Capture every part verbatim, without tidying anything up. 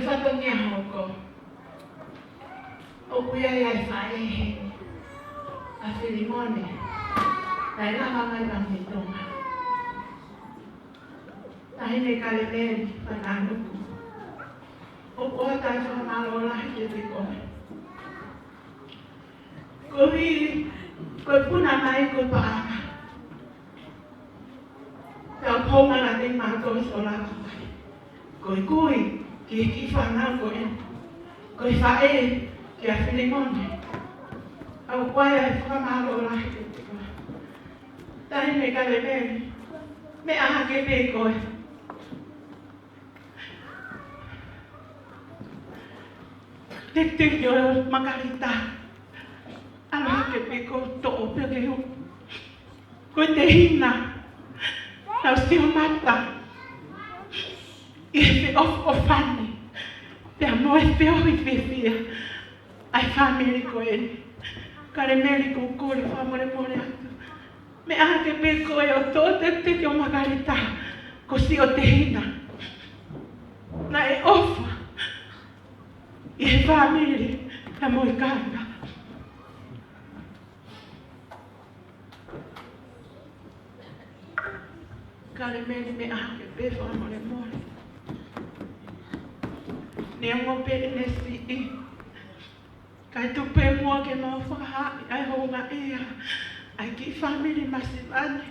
Fatongia hoko. ʻOku ʻi ai ʻa e faʻē heni, ʻa Filimone, naʻe lava mai mei Tonga. Taʻahine Kalemeli Pananuku. ʻOku ʻoatu ʻa e fakamālō lahi kiate koe. Koeʻuhi ko e puna mai ko e paʻanga. Tau pō mana te mātou ʻosi ʻo lava mai. Ko e kui ki he kiʻi fānau ko ē. Ko e faʻē kia Filimone. ʻOku ʻi ai ʻa e fakamālō lahi kiate koe. Taʻahine Kalemeli, meʻa hake pē koe. Teketeke ʻo Makalita. ʻAlu hake pē koe ʻo toʻo pē ke u. Ko e tehina. Naʻa ku sio mata ʻi he feʻofoʻofani. Pea mo e feohi fiefia ʻa e fāmili ko eni. Kalemeli, ʻoku ou kole fakamolemole atu. Meʻa hake pē koe ʻo toʻo teketeke ʻo Makalita, ko siʻo tehina. Naʻe ʻofa ʻi he fāmili, naʻa mo e kāinga. Kalemeli, meʻa hake pē fakamolemole. Neongo pē ʻene siʻi, kae tuku pē muʻa ke mau fakahaaʻi ʻa e houngaʻia ʻa e kiʻi fāmili masiva ni.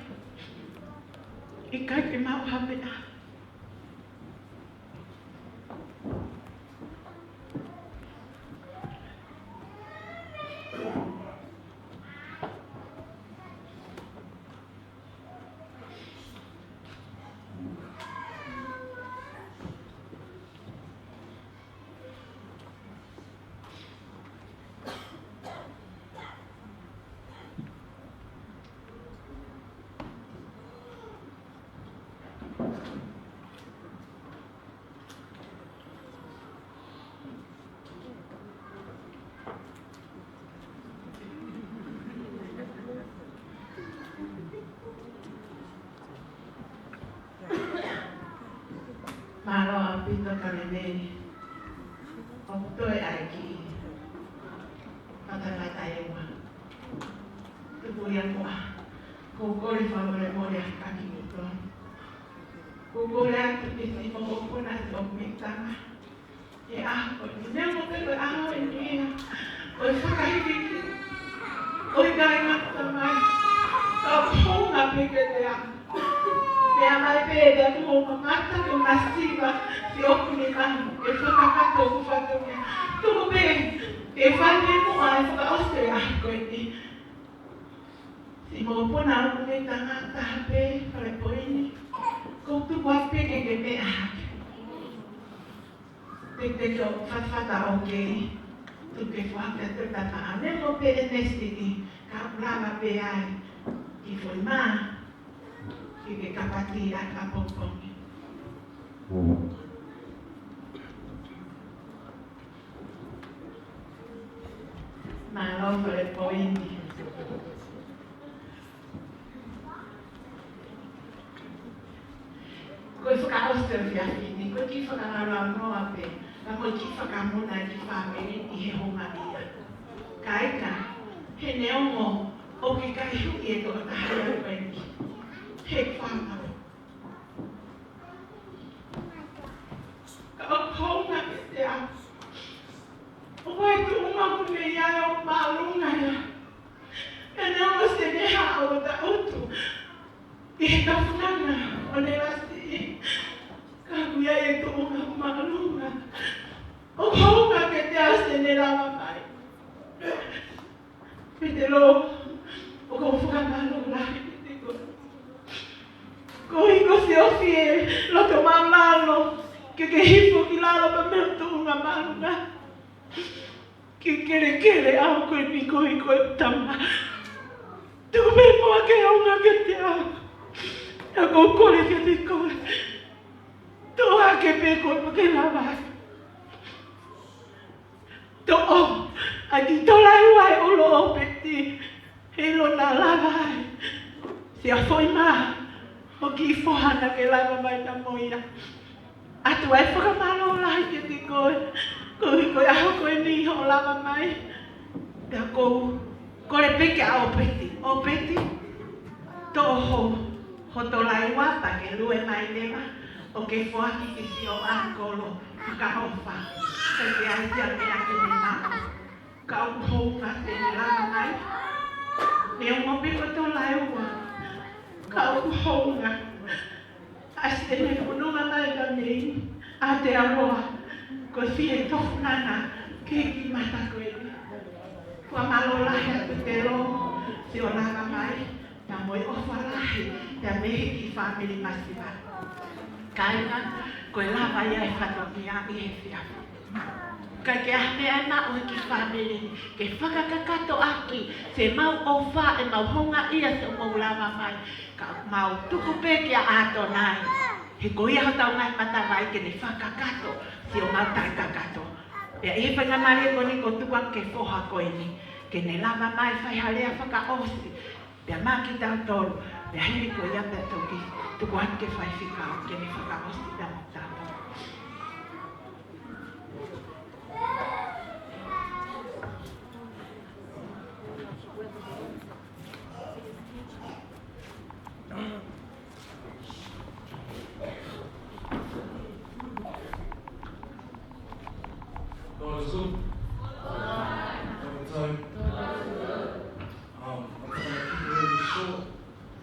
ʻIkai ke maʻu ha meʻa. Mālō ʻaupito Kalemeli. ʻOku toe ʻai ki he matapata ʻe ua. Tuku ia muʻa. ʻOku ou kole fakamolemole atu kiate kimoutolu. ʻOku ou kole atu ki he siʻi mokopuna ʻoku mei Tonga. ʻI he ʻaho ko eni, neongo pē ko e ʻaho eni ia ʻo e fakahikihiki ʻo e kāinga, tamai, ka ʻoku hounga pē kiate au. Meʻa mai pē ʻe au, ʻoku ou mamata ke masiva siʻoku nima, ke fakakakato hoku fatongia. Tuku pē ke fai muʻa e fakaʻosi ʻo e ʻaho ko eni. Siʻi mokopuna ʻoku mei Tonga, taha pē, Falepoini. ʻOku ou tuku atu pē ke ke meʻa hake. Teketeke ʻo Fatafata, ʻokei. Tuku ke foaki atu e tamaʻa. Neongo pē ʻene siʻi, ka ʻoku lava pē ai ke foʻi mā ke ke kapati ʻaki ʻapongipongi. Mālō Falepoini. Ko e fakaʻosi ʻo e efiafi ni, ko e kiʻi fakalaulaunoa pē, ka mo e kiʻi fakamuna e kiʻi fāmili ʻi he houngaʻia. Ka ʻikai, he neongo ʻoku ʻikai huʻi e tokotaha ia ko eni he fānau. Ka ʻoku hounga kiate au, ʻoku ʻi ai e tuʻunga ʻoku ne ʻi ai ʻo māʻolunga ia. Pea neongo ʻoku ne haʻu ʻo taʻutu ʻi he kafunanga ʻo ne lasi, ka ʻoku ʻi ai e tuʻunga māʻolunga. ʻOku hounga kiate au ʻoku ne lava mai. Petelo, ʻoku ou fakamālō lahi kiate koe. Koeʻuhi ko e siofi e loto māʻulalo ke ke hifo ki lalo pea mei he tuʻunga māʻolunga. Ke kelekele au ko eni koeʻuhi ko e tama. Tuku pē muʻa ke hounga kiate au. ʻOku ou kole kiate koe. Toʻo hake pē koe pea ke lava ai. Toʻo ʻa e kiʻi tolaiua ʻi he ʻulu ʻōpeti. Heiʻilo naʻa lava ai siʻa foʻi mā ʻo e kiʻi foha naʻa ke lava mai na mo ia. ʻOatu ʻa e fakamālō lahi kiate koe. Koeʻuhi ko e ʻaho ko eni hoʻo lava mai. Pea ʻoku ou kole pē kia ʻOpeti. ʻOpeti, toʻo ho, ho tolaiua pea ke lue mai leva ʻo ke foaki ki siʻo ʻakolo fakaʻofa. Ka ke ai ia mea ke ne maʻu. Ka ʻoku hounga ke ne lava mai. Neongo pē ko e tolaiua, ka ʻoku hounga. ʻAsi ʻene fononga mai ka nei, ʻa te aloa, ko e fie tofu nana ki he kiʻi mata ko eni. Fakamālō lahi atu Telo, siʻo lava mai, pea mo e ʻofa lahi, pea mei he kiʻi fāmili masiva. Kāinga, ko e lava ia e fatongia ʻi he efiafi. ʻIkai ke ʻi ai ha meʻa ʻe maʻu ʻe he kiʻi fāmili ni ke fakakakato ʻaki, se mau ʻofa ʻemau houngaʻia siʻomou lava mai. Ka mau tuku pē kia ʻAtonai, he ko ia hotau ngaahi matavai ke ne fakakakato siʻomau taʻekakato. Pea ʻi he faingamālie ko eni ʻoku ou tuku atu ki he foha ko eni, ke ne lava mai fai ha lea fakaʻosi, pea maʻa kitautolu, pea hili ko ia pea toki tuku atu ki he faifekau ke ne fakaʻosi pea mo kitautolu. God is good. All the time. Um, I'm gonna keep it really short.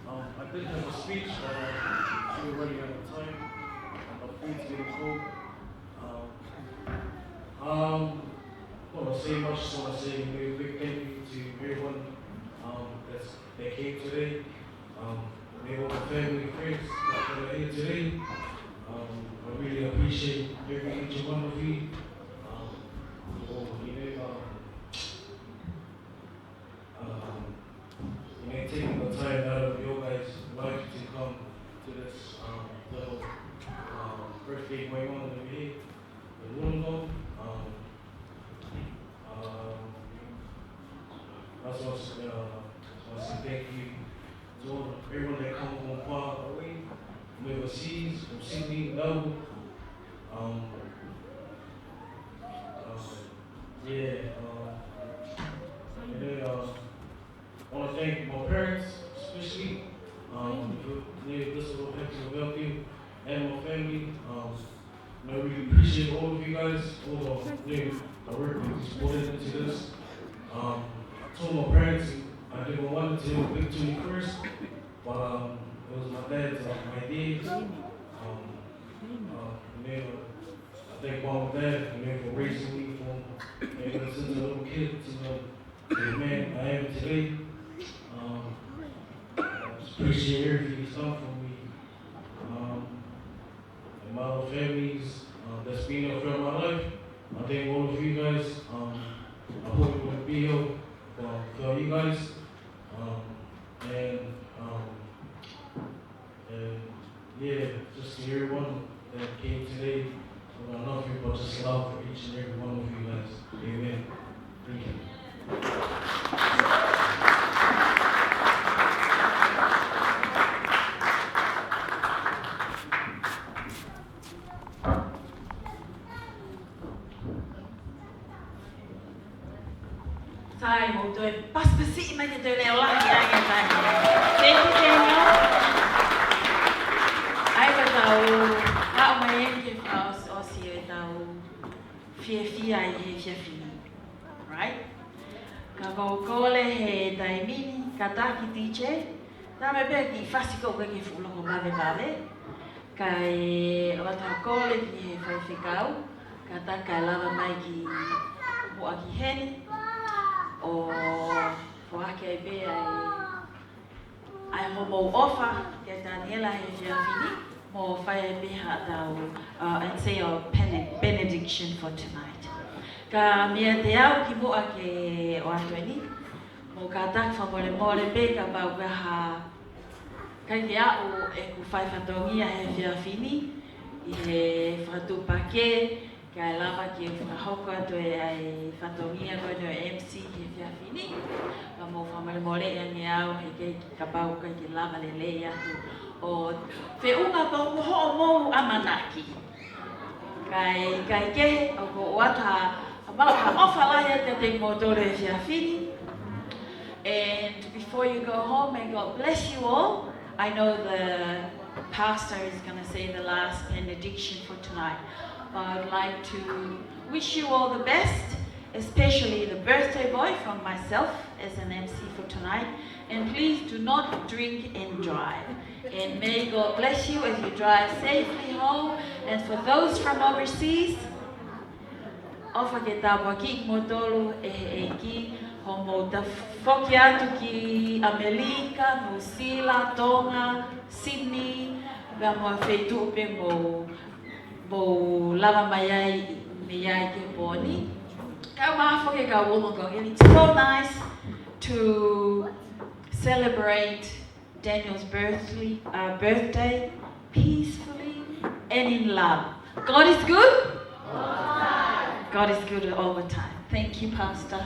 Um, I did have a speech, but, uh, we're running out of time. Um, my food's getting cold. Um, um, I don't wanna say much, just wanna say a very big thank you to everyone, um, that's, that came today. Um, and all the family, friends that are here today. Um, I really appreciate every, each one of you. Um, for, you know, um, um, you know, taking the time out of your guys' life to come to this, um, little, um, birthday going on over here in Wollongong. Um, um, I just want to, uh, want to say thank you to all, everyone that come from far away, from overseas, from Sydney, Melbourne. Um, um, yeah, um, and then, uh, I wanna thank my parents, especially. Um, if, if this would have happened without them and my family, um, and I really appreciate all of you guys, all the, you know, the work that was put into this. Um, I told my parents I didn't want to do a big twenty-first, but, um, it was my dad's, uh, idea. Um, uh, you know, I thank mom and dad, you know, for raising me from, you know, since a little kid to the, to the man I am today. Um, I just appreciate everything he's done for me. Um, and my other families, uh, that's been there throughout my life. I thank all of you guys. Um, I probably wouldn't be here, um, without you guys. Um, and, um, and, yeah, just to everyone that came today, I don't know if you, but just love for each and every one of you guys. Amen. Thank you. Sai, mou toe pasipasiʻi mai ke toe leʻo lahi ange, sai. Thank you, Daniel. ʻAi, ka tau haʻu mai eni ki he fakaʻosiʻosi ʻo ʻetau fiefia ʻi he efiafi ni. Right? Ka ʻoku ou kole he taimi ni, kātaki D J, tā mai pē kiʻi fasi ko ē ke fuʻu loko vavevave. Kae ʻoatu ha kole ki he faifekau, kātaki kae lava mai ki muʻa ki heni, ʻo foaki ai pē ʻa e, ʻa e hoʻomou ʻofa kia Taniela he efiafi ni, mo fai ai pē haʻatau, uh, and say our bene-, benediction for tonight. Ka meiate au kimuʻa ke ʻoatu eni, mou kātaki fakamolemole pē kapau ʻoku ʻi ai ha ʻikai ke aʻu ʻeku fai fatongia he efiafi ni ʻi he fakatuʻupakē, kae lava ke fakahoko atu ʻa e fatongia ko eni ʻo e M C he efiafi ni. Ka mou fakamolemoleʻi ange au he ʻikai ke, kapau ʻoku ʻikai ke lava lelei atu ʻo feʻunga pea mo hoʻomou ʻamanaki. Kae, kae kehe, ʻoku ou ʻoatu ha, ha mau, ha ʻofa lahi atu kiate kimoutolu he efiafi ni. And before you go home, may God bless you all. I know the pastor is gonna say the last benediction for tonight, but I would like to wish you all the best, especially the birthday boy from myself as an M C for tonight. And please do not drink and drive. And may God bless you as you drive safely home. And for those from overseas, ʻofa ke tāpuakiʻi kimoutolu ʻe he ʻEiki, hoʻomou tafoki atu ki ʻAmelika, Nuʻusila, Tonga, Sydney, pea mo ha feituʻu pē ʻoku mou lava mai ai, mei ai ki he pō ni. Kae ʻumaʻā foki e kau ongo. And it's so nice to celebrate Daniel's birthly-, uh, birthday peacefully and in love. God is good? All the time. God is good all the time. Thank you, Pastor.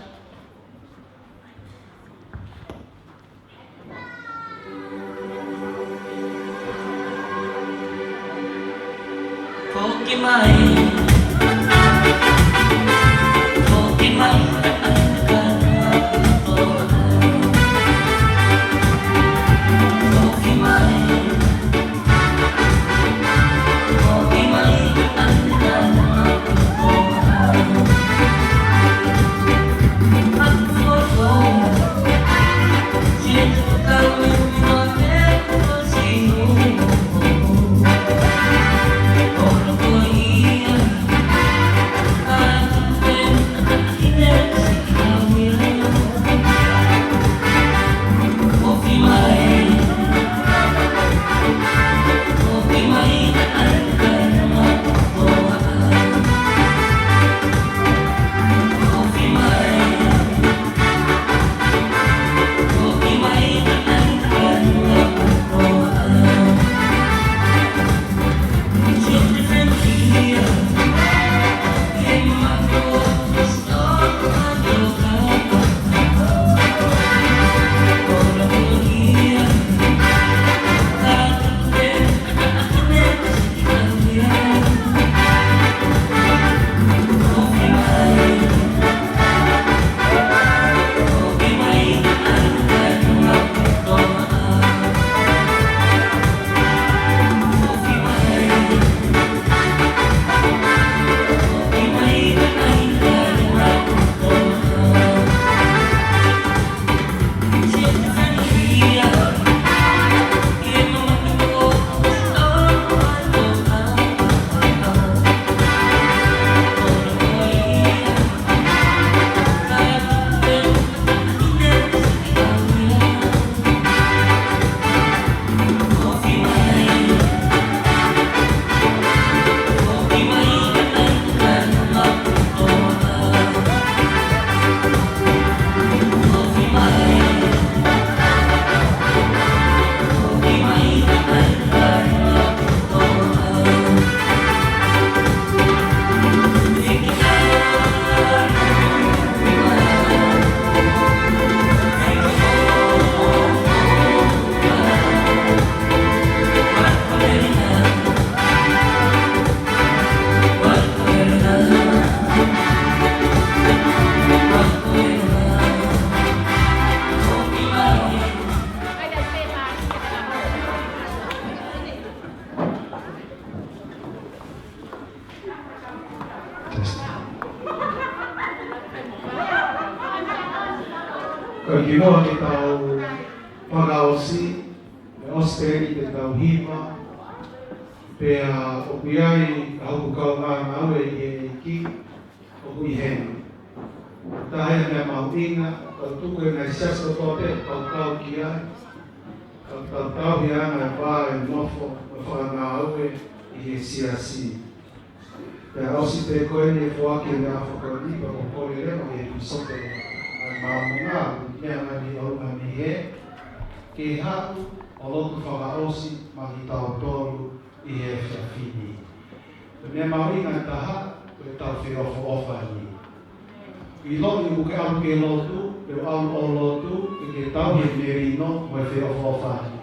Foki mai. Foki mai. Foki mai. Ko e kimuʻa ke tau fakaʻosi, ʻe ʻosi pē eni ʻetau hiva, pea ʻoku ʻi ai ʻa hoku kaungā ngāue ʻi he ʻEiki, ʻoku ʻi heni. Taha e meʻa mahuʻinga, tau tuku e ngaahi siasi kotoa pē, tau kau ki ai, tau, tau tauhi ʻa e ngaahi vā ʻo e nofo, ʻo e fakangāue ʻi he siasi. Pea ʻosi pē ko eni e foaki e meʻaʻofa ko eni, pea ʻoku ou kole leva ki he pīsope ʻa e Māmonga, ʻoku meʻa mai ʻi ʻolunga mei hē, ke haʻu ʻo lotu fakaʻosi maʻa kitautolu ʻi he efiafi ni. Ko e meʻa mahuʻinga taha, ko ʻetau feʻofoʻofani. ʻIloʻi ʻoku ke ʻalu ki he lotu, pe ʻalu ʻo lotu, ke ke tauhi e melino mo e feʻofoʻofani.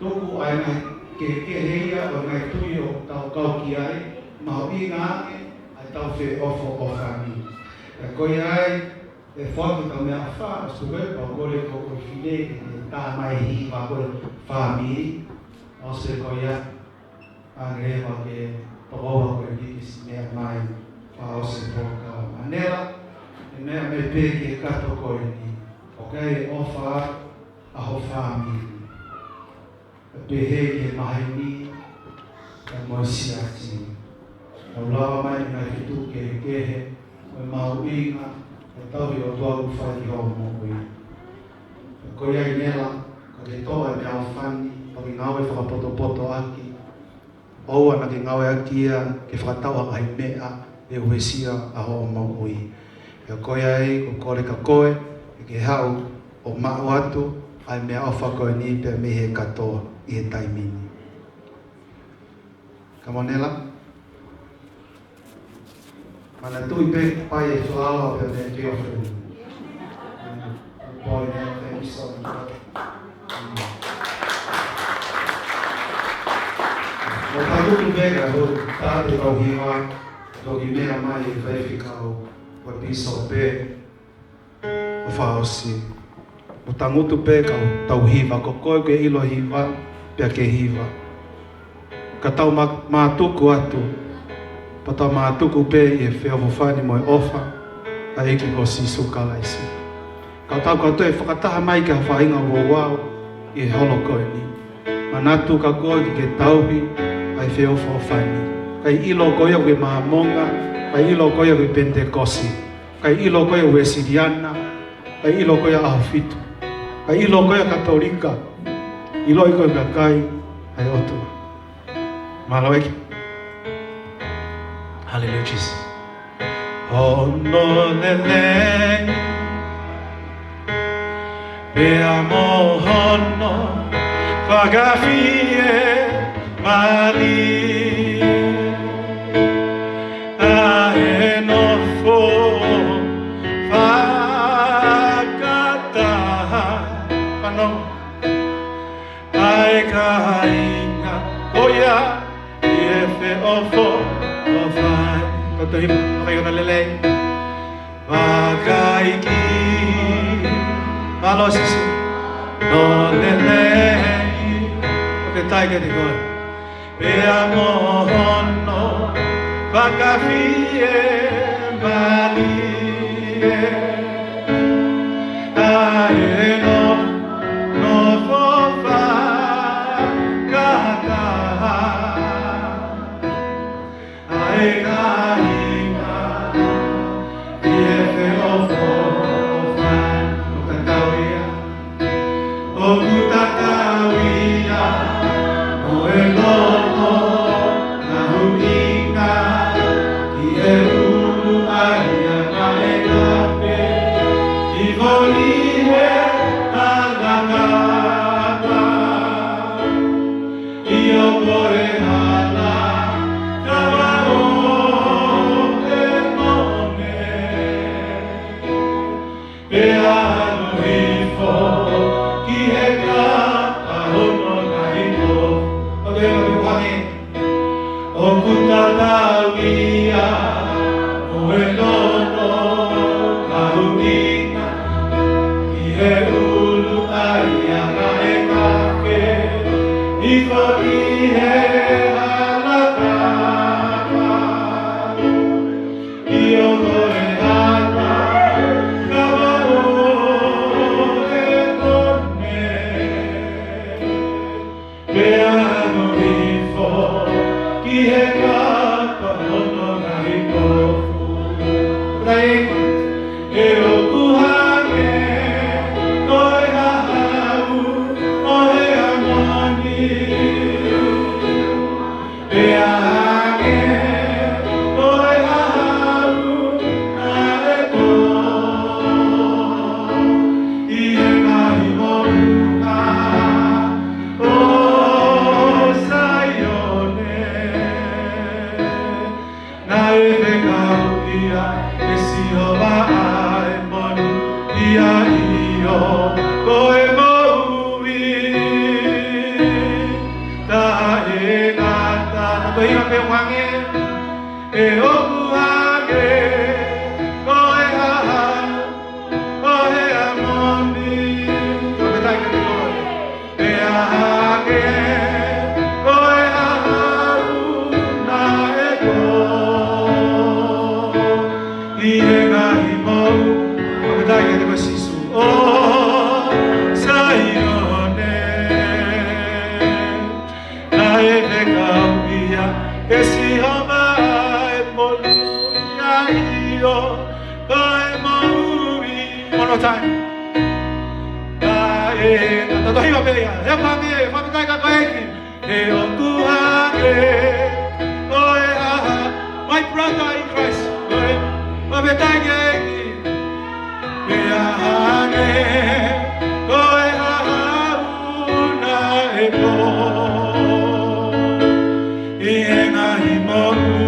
Tuku ʻa e ngaahi kehekehe ia ʻo e ngaahi tui ʻoku tau kau ki ai, mahuʻinga ange ʻa e tau feʻofoʻofani. Pea ko ia ai, ʻe foaki ʻetau meʻaʻofa, ʻosi ko ē, pea u kole ki hoku fefine ke ne tā mai e hiva ko ē fāmili, ʻosi ko ia, ʻa e leva ke tokoua ko eni ke siʻi meʻa mai, fakaʻosi e polokalama. Nela, ʻe meʻa mai pē ki he kato ko eni, ʻoku ʻi ai e ʻofa ʻa ho fāmili. Pehē ki he maheni, pea mo e siasi. Tau lava mai ʻi he ngaahi feituʻu kehekehe, ko e mahuʻinga, ʻe tauhi ʻOtua ʻoku fai ki hoʻo moʻui. Ko ia ai Nela, ka ke toʻo e meʻaʻofa ni, pea ke ngāue fakapotopoto ʻaki. ʻOua naʻa ke ngāueʻaki ia, ke fakatau ha ngaahi meʻa, ʻe uesia ʻa hoʻo moʻui. Pea ko ia ai, ʻoku ou kole kia koe, ke ke haʻu ʻo maʻu atu ʻa e meʻaʻofa ko eni pea mei he katoa ʻi he taimi ni. Come on, Nela. Manatuʻi pē ʻoku ʻi ai e falaoa pea mei he offering. Good boy, Nela. Thank you so much, brother. ʻOku ou tangutu pē ka u tā atu ʻetau hiva, toki meʻa mai e faifekau, ʻa e pīsope, ʻo fakaʻosi. ʻOku ou tangutu pē ka u tau hiva, ko koe ke ʻilo hiva, pea ke hiva. Ka tau mā-, mātuku atu, pea tau mātuku pē ʻi he feʻofoʻofani mo e ʻofa ʻa e ʻEiki ko Sīsū Kalaisi. Ka tau kātoa ʻe fakataha mai ki ha faʻahinga ouau ʻi he holo ko eni. Manatu ka koe ke ke tauhi ʻa e feʻofoʻofani. ʻIkai ʻilo ko ia ʻoku ke Māmonga, ʻikai ʻilo ko ia ʻoku ke Penitekosi, ʻikai ʻilo ko ia ʻoku ke Uēsiliana, ʻikai ʻilo ko ia ʻAhofitu, ʻikai ʻilo ko ia Katolika, ʻiloʻi ko e kakai ʻa e ʻOtua. Mālō ʻEiki. Hallelujah, Jesus. Hono lelei, pea mo hono fakafiemālie, ʻa e nofo fakataha. Pano. ʻA e kāinga ko ia ʻi he feʻofoʻofani. Toto hima, vakai hono lelei. Vakai ki. Mālō Sīsū. Hono lelei. ʻOku ou talitali kiate koe. Pea mo hono fakafiemālie, ʻa e nofo fakataha ʻa e kāinga ʻi he feʻofoʻofani. ʻOku tatau ia. ʻOku tatau ia mo e loto mahuʻinga ki he ʻulu ʻa e anga ʻe kafe, ʻi foʻi he hala kapa, ʻio ko e hala kapa ʻo e mone. Pea ʻalu hifo ki he kapa hono ngaahi kofu. ʻOku tatau ia mo e loto mahuʻinga ki he ʻulu ʻa e anga ʻe kafe, ʻi foʻi he hala kapa. ʻIo ko e hala kapa ʻo e mone. Pea ʻalu hifo ki he kapa hono ngaahi kofu. Pea ʻe ʻoku hangē ko e hahau ʻo e ʻamoni. Pea hangē ko e hahau naʻe tō ʻi he ngaahi moʻunga ʻo Saione. Naʻe fekauʻi ia ʻe Sihova ʻa e monūʻia, ʻio ko e moʻui taʻengata. Ko e hima pē ʻoku hangē. He ʻoku hangē ko e hahau ʻo Heamoni. Fakafetaʻi kiate koe. Pea hangē ko e hahau naʻe tō ʻi he ngaahi moʻui. Fakafetaʻi kiate koe Sīsū. ʻO Saione. Naʻe fekauʻi ia ʻe Sihova ʻa e monūʻia ʻio, ko e moʻui. One more time. Naʻe, ta, ta tohi wa pē ia. He ʻoku hangē, fakafetaʻi ka ko e ʻEiki. He ʻoku hangē ko e hahau. My brother in Christ. Ko e, fakafetaʻi ki he ʻEiki. Pea hangē ko e hahau naʻe tō ʻi he ngaahi moʻui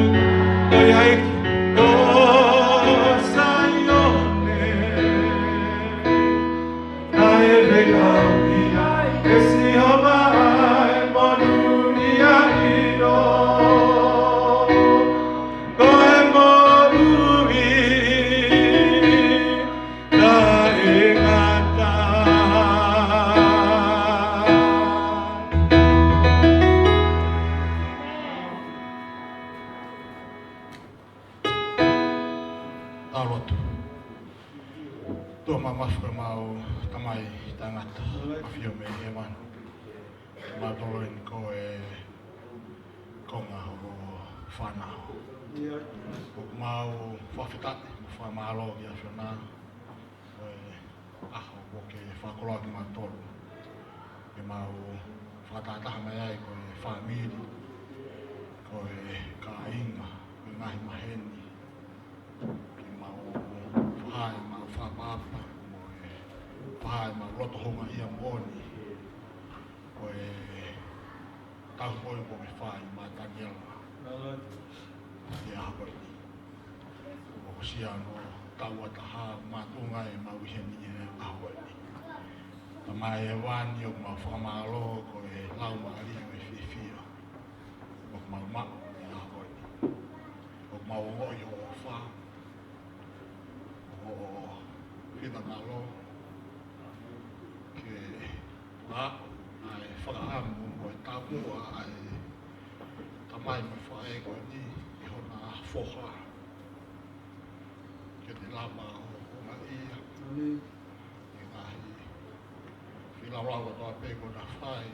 ʻo e ʻEiki ʻo Saione. Naʻe fekauʻi ia ʻe Sihova ʻa e monūʻia ʻio, ko e moʻui taʻengata. Tau lotu. ʻOtua Māfimafi, ko homau Tamai taʻengata, ʻafio mei hēvani. Mālō eni ko e konga hoʻo fānau. ʻOku mau fakafetaʻi mo fakamālō ki he ʻAfiona ko e ʻaho kuo ke fakakoloa kimautolu ke mau fakatahataha mai ai ko e fāmili, ko e kāinga, ko e ngaahi maheni, ke mau fakahā ʻemau fakaʻapaʻapa mo e fakahā ʻemau loto houngaʻia moʻoni ko e tauhi moʻui kuo ke fai maʻa Taniela ʻi he ʻaho ko eni. Kuo hokosia hono taʻu ua taha, makatuʻunga ʻemau ʻi heni he ʻaho ko eni. Tamai hēvani, ʻoku mau fakamālō ko e laumālie ʻo e fiefia ʻoku mau maʻu he ʻaho ko eni. ʻOku mau ongoʻi hoʻo ʻofa, hoʻo finangalo ke maʻu ʻa e fakaʻamu mo e taumuʻa ʻa e tamai mo e faʻē ko eni ʻi hona foha, ke ne lava ʻo houngaʻia ʻi he ngaahi feilaulau kotoa pē kuo na fai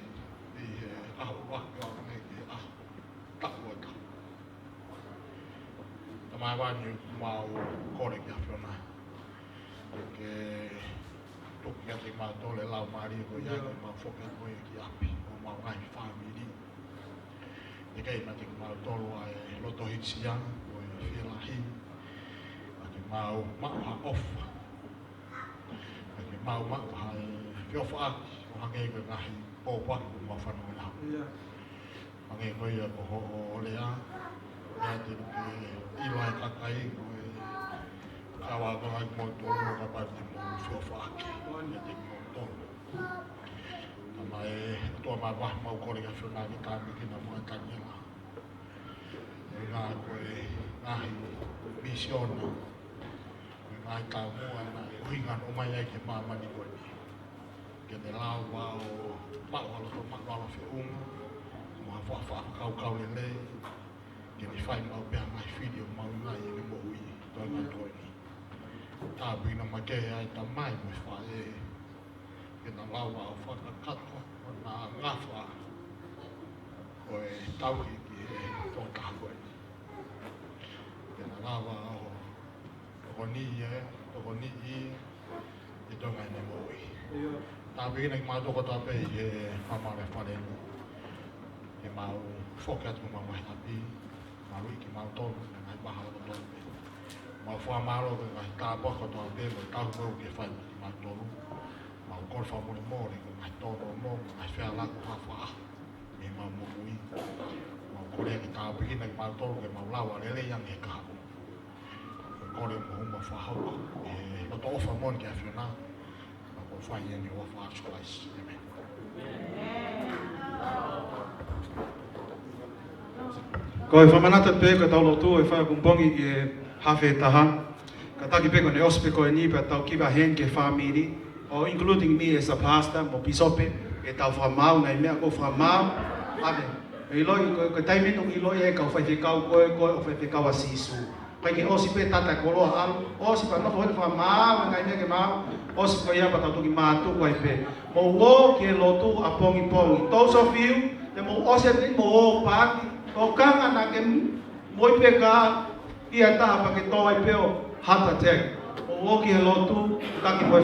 ʻi he ʻaho ʻuluaki ʻo aʻu mai ki he ʻaho taʻu ua taha. Tamai hēvani, ʻoku mau kole ki he ʻAfiona ke tuku kiate kimautolu e laumālie ko ia ke mau foki atu mo ia ki ʻapi ʻo mau ngaahi fāmili. Ke ʻai kiate kimautolu ʻa e loto hīkisia mo e fielahi, ke mau maʻu ha ʻofa, ke mau maʻu ha feʻofaʻaki ʻo hangē ko e ngaahi pōpoaki kuo mau fanongo ai. Hangē ko ia ko hoʻo lea, lea te ke ʻilo ai e kakai ko e kau ʻaonga ai kimoutolu, kapau te mou feʻofaʻaki kiate kimoutolu. Tamai, ʻOtua Māfimafi, mau kole ki he ʻAfiona ke tāpuekina muʻa ʻa Taniela. Ko e ngaahi, ko e ngaahi misiona, ko e ngaahi taumuʻa naʻe ʻuhinga hono ʻomai ai ki he māmani ko eni, ke ne lava ʻo maʻu ha loto maʻulalo feʻunga mo ha faʻa fakakaukau lelei, ke ne fai maʻu pē ha ngaahi fili ʻoku mahuʻinga ʻi heʻene moʻui, ko e ngaahi ko eni. Tāpuekina mai ki ai e tamai mo e faʻē, ke na lava ʻo fakakakato hona ngafa ko e tauhi ki he tokotaha ko eni. Ke na lava ʻo tokoniʻi, tokoniʻi ʻi he toenga ʻene moʻui. Tāpuekina kimautolu kotoa pē ʻi he fakamālō fale ni. Ke mau foki atu ki homau ngaahi ʻapi, maluʻi kimautolu mei he ngaahi mahalo kotoa pē. Mau fakamālō ki he ngaahi tāpuaki kotoa pē mo e tauhi moʻui kuo ke fai kiate kimautolu. Mau kole fakamolemole ki he ngaahi tōnounou mo e ngaahi feala kuo haʻu mei heʻemau moʻui. Mau kole ke tāpuekina kimautolu ke mau lava lelei ange he kahaʻu. Kole mo homa fakahoko e loto ʻofa moʻoni ki he ʻAfiona. Mau kole fai eni ʻi he huafa ʻo Sīsū Kalaisi. ʻĒmeni. Ko e fakamanatu pē ko ʻetau lotu ʻe fai ʻapongipongi ki he hafe taha. Kātaki pē ko ʻene ʻosi pē ko eni pea tau give a hand ki he family, ʻo including me as a pastor, mo pīsope, ʻetau fakamaau ngaahi meʻa ʻoku fakamaau. ʻAve, ʻe ʻiloʻi, ko, ko e taimi ʻoku ʻiloʻi ʻe he kau faifekau ko ē, ko e ʻo faifekau ʻa Sīsū. ʻIkai ke ʻosi pē tata koloa ʻalu, ʻosi pea nofo heni fakamaau ngaahi meʻa ke maau, ʻosi ko ia pea tau toki mātuku ai pē. Mou ō ki he lotu ʻapongipongi. Those of you, te mou ʻosi eni mou ō paaki, tokanga naʻa ke m-, moʻui pē ka ia taha pea ke tō ai pē ʻo heart attack. Mou ō ki he lotu, taki mo e